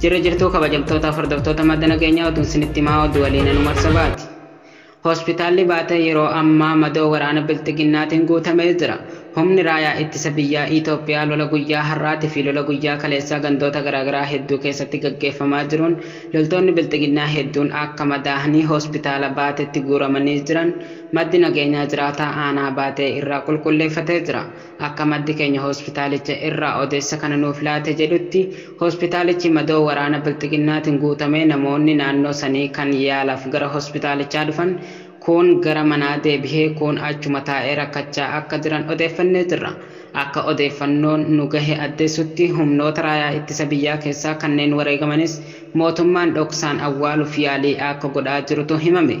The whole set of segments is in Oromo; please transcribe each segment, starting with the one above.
Jirra jirtuu kabajamtoota hordoftoota madda nageenyaa oduun isinitti himaa oduu waliin anumar sabaati. Hospitaalli Baatee yeroo ammaa madoo waraana bilxiginnaatiin guutamee jira. Humni raayyaa ittisa biyyaa Itoophiyaa lola guyyaa har'aatii fi lola guyyaa kaleessaa gandoota garaagaraa hedduu keessatti gaggeeffamaa jiruun loltoonni bilxiginnaa hedduun akka madaahanii hospitaala Baateetti guuramanii jiran maddi nageenyaa jiraataa aanaa Baatee irraa qulqulleeffatee jira. Akka maddi keenya hospitaalicha irraa odeessa kana nuuf laate jedhutti hospitaalichi madoo waraana bilxiginnaatiin guutamee namoonni naannoo sanii kan yaalaaf gara hospitaalichaa dhufan kun gara manaa deebihee kun achuma taa'ee rakkachaa akka jiran odeeffannee jirra. Akka odeeffannoon nu gahe addeessutti humnoota raayyaa ittisa biyyaa keessaa kanneen wareegamanis mootummaan dhoksaan awwaaluuf yaalii akka godhaa jirutu himame.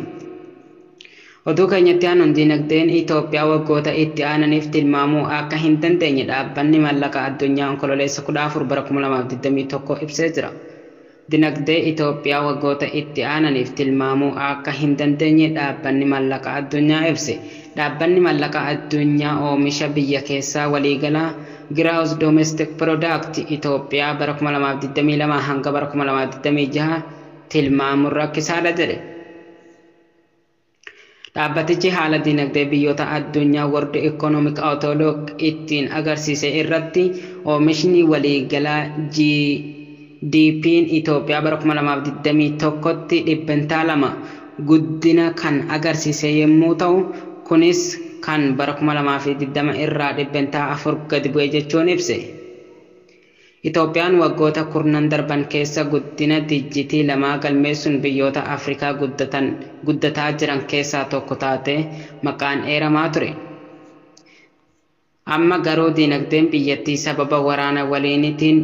Oduu keenyatti aanuun diinagdeen Itoophiyaa waggoota itti aananiif tilmaamuu akka hin dandeenye dhaabbanni maallaqa addunyaa onkololeessa 14 bara 2021 ibsee jira. Dinagdee Itoophiyaa waggoota itti aananiif tilmaamuu akka hin dandeenye dhaabbanni maallaqa addunyaa ibse. Dhaabbanni maallaqa addunyaa oomisha biyya keessaa waliigalaa Gross Domestic Product Itoophiyaa bara 2022 hanga bara 2026 tilmaamuun rakkisaadha jedhe. Dhaabbatichi haala dinagdee biyyoota addunyaa World Economic Outlook ittiin agarsiise irratti oomishni waliigalaa GDP'n Itoophiyaa bara 2021tti 2% guddina kan agarsiise yommuu ta'u, kunis kan bara 2020 irraa 4% gadi bu'e jechuun ibse. Itoophiyaan waggoota kurnan darban keessa guddina dijitii lamaa galmeessuun biyyoota Afrikaa guddataa jiran keessaa tokko taatee maqaan eeramaa ture. Amma garuu dinagdeen biyyattii sababa waraana waliinitiin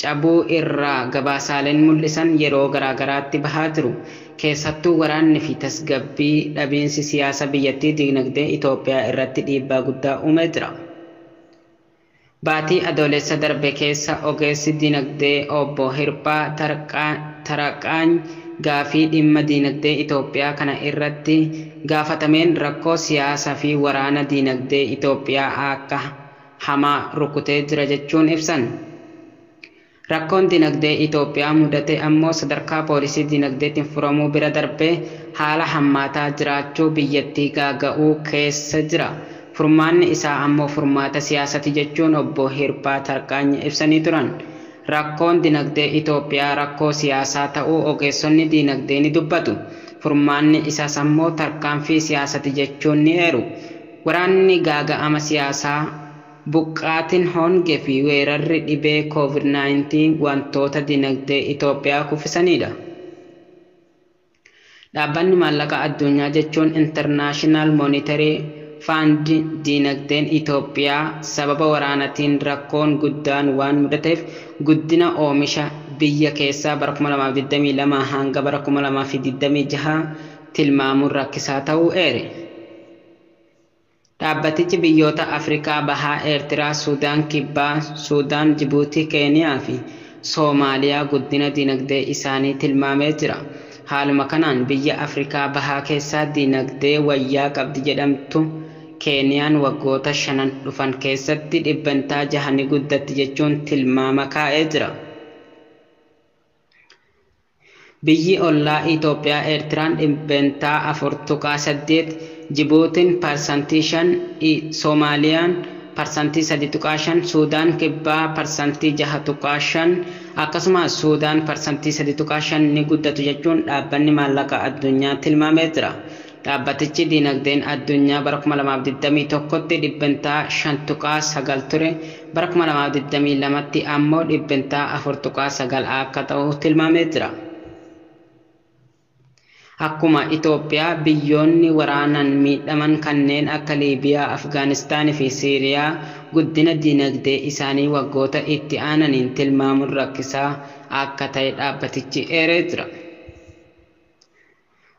cabuu irraa gabaasaaleen mul'isan yeroo garaagaraatti bahaa jiru. Keessattuu waraanni fi tasgabbii dhabiinsi siyaasa biyyattii dinagdee Itoophiyaa irratti dhiibbaa guddaa uumee jira. Baatii adoolessa darbe keessa ogeessi dinagdee obbo Hirphaa Taraqaany gaafii dhimma dinagdee Itoophiyaa kana irratti gaafatameen rakkoo siyaasaa fi waraana dinagdee Itoophiyaa akka hamaa rukutee jira jechuun ibsan. Rakkoon dinagdee Itoophiyaa mudate ammoo sadarkaa poolisii dinagdeetiin furamuu bira darbee haala hammaataa jiraachuu biyyattii gaaga'uu keessa jira. Furmaanni isaa ammoo furmaata siyaasati jechuun obbo Hirphaa Tarqaany ibsanii turan. Rakkoon dinagdee Itoophiyaa rakkoo siyaasaa ta'uu ogeessonni dinagdee ni dubbatu. Furmaanni isaas ammoo tarkaanfii siyaasati jechuun ni eeru. Waraanni gaaga'ama siyaasaa buqqaatiin hongee fi weerarri dhibee COVID-19 wantoota dinagdee Itoophiyaa kuffisanidha. Dhaabbanni maallaqa addunyaa jechuun International Monetary Fund dinagdeen Itoophiyaa sababa waraanaatiin rakkoon guddaan waan mudateef guddina oomisha biyya keessaa bara 2022 hanga bara 2026 tilmaamuun rakkisaa ta'uu eere. Dhaabbatichi biyyoota Afrikaa Bahaa, Eertiraa, Sudaan Kibbaa, Sudaan, Jibuutii, Keeniyaa fi Soomaaliyaa guddina dinagdee isaanii tilmaamee jira. Haaluma kanaan biyya Afrikaa Bahaa keessaa dinagdee wayyaa qabdi jedhamtu Keeniyaan waggoota shanan dhufan keessatti 6% ni guddatti jechuun tilmaama kaa'ee jira. Biyyi ollaa Itoophiyaa Eertiraan 4.8%, Jibuutiin 5%, Soomaaliyaan 3.5%, Sudaan Kibbaa 6.5%, akkasumas Sudaan 3.5% ni guddatu jechuun dhaabbanni maallaqa addunyaa tilmaamee jira. Dhaabbatichi dinagdeen addunyaa bara 2021tti 5.9% ture, bara 2022tti ammoo 4.9% akka ta'u tilmaamee jira. Akkuma Itoophiyaa biyyoonni waraanaan miidhaman kanneen akka Liibiyaa, Afgaanistaanii fi Siiriyaa guddina dinagdee isaanii waggoota itti aananiin tilmaamuun rakkisaa akka ta'e dhaabbatichi eeree jira.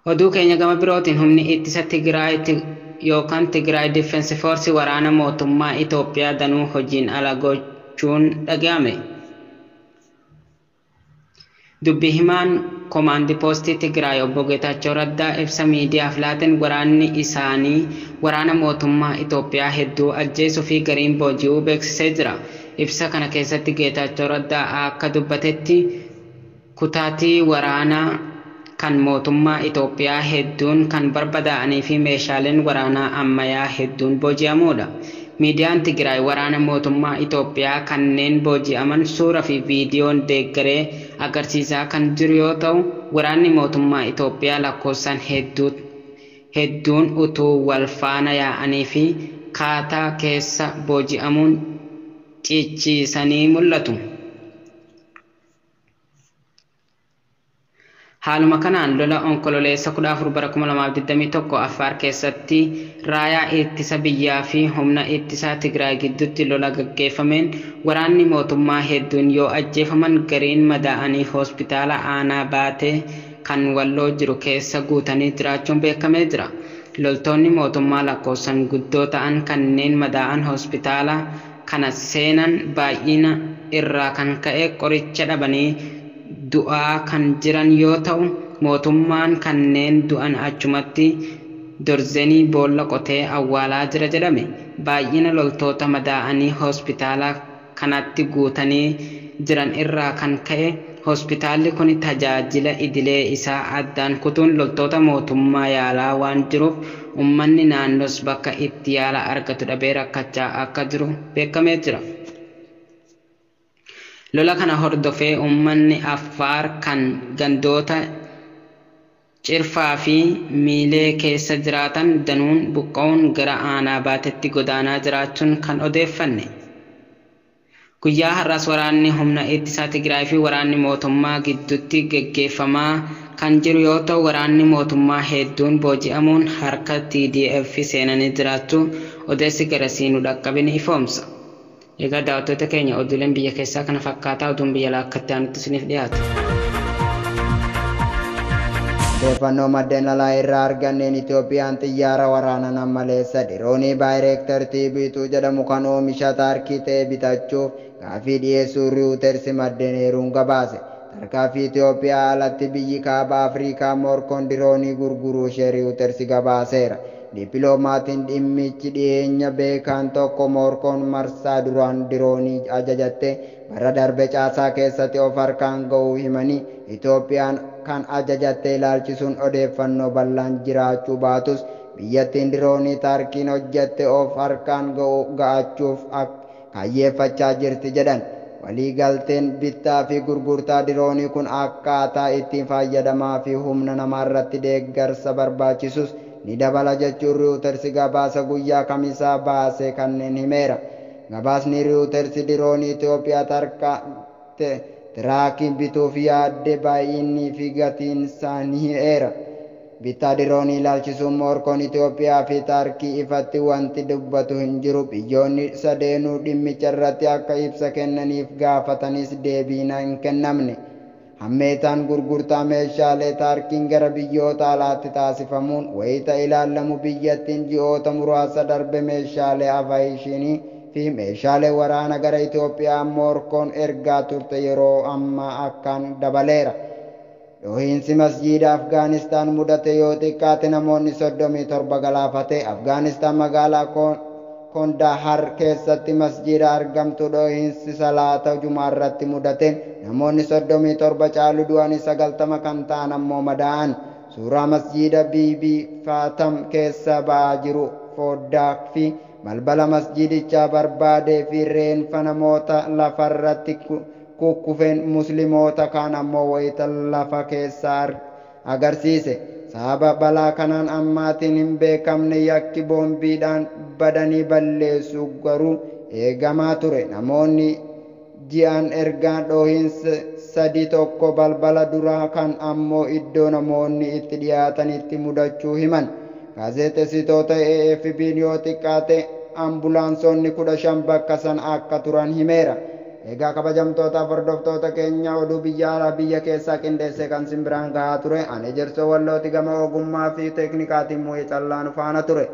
Oduu keenya gama birootiin humni ittisa Tigraay yookaan Tigraay Defense Force waraana mootummaa Itoophiyaa danuu hojiin ala gochuun dhaga'ame. Dubbi himaan Komaandi Poostii Tigraay obbo Geetaachoo Raddaa ibsa miidiyaaf laateen waraanni isaanii waraana mootummaa Itoophiyaa hedduu ajjeesuu fi gariin booji'uu beeksisee jira. Ibsa kana keessatti Geetaachoo Raddaa akka dubbatetti Kutaatii waraanaa kan mootummaa Itoophiyaa hedduun kan barbadaa'anii fi meeshaaleen waraanaa ammayyaa hedduun booji'amuudha. Miidiyaan Tigraay waraana mootummaa Itoophiyaa kanneen booji'aman suuraa fi viidiyoon deeggaree agarsiisaa kan jiru yoo ta'u, waraanni mootummaa Itoophiyaa lakkoofsaan hedduun utuu wal faana yaa'anii fi kaataa keessa booji'amuun cicciisanii mul'atu. Haaluma kanaan lola Onkololeessa 14 bara 2021 Affaar keessatti raayyaa ittisa biyyaa fi humna ittisaa Tigraay gidduutti lola gaggeeffameen waraanni mootummaa hedduun yoo ajjeefaman, gariin madaa'anii hospitaala aanaa Baatee kan Walloo jiru keessa guutanii jiraachuun beekamee jira. Loltoonni mootummaa lakkoofsaan guddoo ta'an kanneen madaa'an hospitaala kana seenan baay'ina irraa kan ka'e qoricha dhabanii du'aa kan jiran yoo ta'u, mootummaan kanneen du'an achumatti dorzenii boolla qotee awwaalaa jira jedhame. Baay'ina loltoota madaa'anii hospitaala kanatti guutanii jiran irraa kan ka'e hospitaalli kun tajaajila idilee isaa addaan kutuun loltoota mootummaa yaalaa waan jiruuf, uummanni naannoos bakka itti yaala argatu dhabee rakkachaa akka jiru beekamee jira. Lola kana hordofee uummanni Affaar kan gandoota Cirfaa fi Miilee keessa jiraatan danuun buqqa'uun gara aanaa Baateetti godaanaa jiraachuun kan odeeffanne. Guyyaa har'aas waraanni humna ittisaa Tigraay fi waraanni mootummaa gidduutti gaggeeffamaa kan jiru yoo ta'u, waraanni mootummaa hedduun booji'amuun harka TDF seenanii jiraachuu odeessi garasii nu dhaqqabe ni ifoomsa. Egaa daawwattoota keenya, oduuleen biyya keessaa kana fakkaataa, oduun biyya alaa akkatti aanutti isiniif dhiyaata. Odeeffannoo maddeen alaa irraa arganneen Itoophiyaan xiyyaara waraanaa nammaleessa diroonii Baayireektar TB2 jedhamu kan oomisha Taarkii ta'e bitachuuf gaaffii dhiyeessuu Riwuuters maddeen eeruun gabaase. Tarkaanfii Itoophiyaa alatti biyyi kaaba Afrikaa Moorkoon diroonii gurguruu ishee Riwuuters gabaaseera. Dippiloomatiin dhimmichi dhiyeenya beekan tokko Moorkoon marsaa duraan diroonii ajajatte bara darbe caasaa keessatti of harkaan ga'uu himanii, Itoophiyaan kan ajajatte ilaalchisuun odeeffannoo bal'aan jiraachuu baatus, biyyattiin diroonii Taarkiin hojjatte of harkaan ga'achuuf kayyeeffachaa jirti jedhan. Waliigalteen bittaa fi gurgurtaa diroonii kun akkaataa ittiin fayyadamaa fi humna namaarratti deeggarsa barbaachisus ni dabala jechuun Riwuuters gabaasa guyyaa Kamisaa baase kanneen himeera. Gabaasni Riwuuters diroonii Itoophiyaa Tiraakiin bituuf yaadde baay'innii fi gatiin isaanii eera. Bittaa diroonii ilaalchisuun Moorkoon, Itoophiyaa fi Taarkii ifatti wanti dubbatu hin jiru. Biyyoonni sadeenuu dhimmicha irratti akka ibsa kennaniif gaafatanis deebiin hin kennamne. Hammeetaan gurgurtaa meeshaalee Taarkiin gara biyyoota alaatti taasifamuun wayita ilaalamu, biyyattiin ji'oota muraasa darbe meeshaalee aviyeeshinii fi meeshaalee waraanaa gara Itoophiyaa Moorkoon ergaa turte yeroo ammaa akkaan dabaleera. Dhohiinsi masjiida Afgaanistaan mudate yoo xiqqaate namoonni 37 galaafate. Afgaanistaan magaalaa Kondahar keessatti masjiida argamtu dhohiinsi salaata jumaarratti mudate namoonni 37 caalu du'anii, 90 kan ta'an ammoo madaa'an. Suuraa masjiida Biibii Faatam keessa ba'aa jiru, foddaa fi balbala masjiidichaa barbaadee fi reenfa namoota lafarratti kukkufeen musliimoota kaan ammoo wayita lafa keessa agarsiise. Sababa balaa kanaan ammaatiin hin beekamne, yakki boombiidhaan badanii balleessu garuu eegamaa ture. Namoonni ji'an ergaa dhohiinsa sadi, tokko balbala duraa kan ammoo iddoo namoonni itti dhiyaatanitti mudachuu himan. Gaazexeessitoota AFP'n yoo xiqqaate ambulaansonni 15 bakka sana akka turan himeera. Egaa kabajamtootaaf hordoftoota keenya, oduu biyya alaa biyya keessaa qindeessee kan simbiraan gahaa ture ani Ejersoo Wallooti, gama ogummaa fi teeknikaatiin Mu'ee Callaa nu faana ture.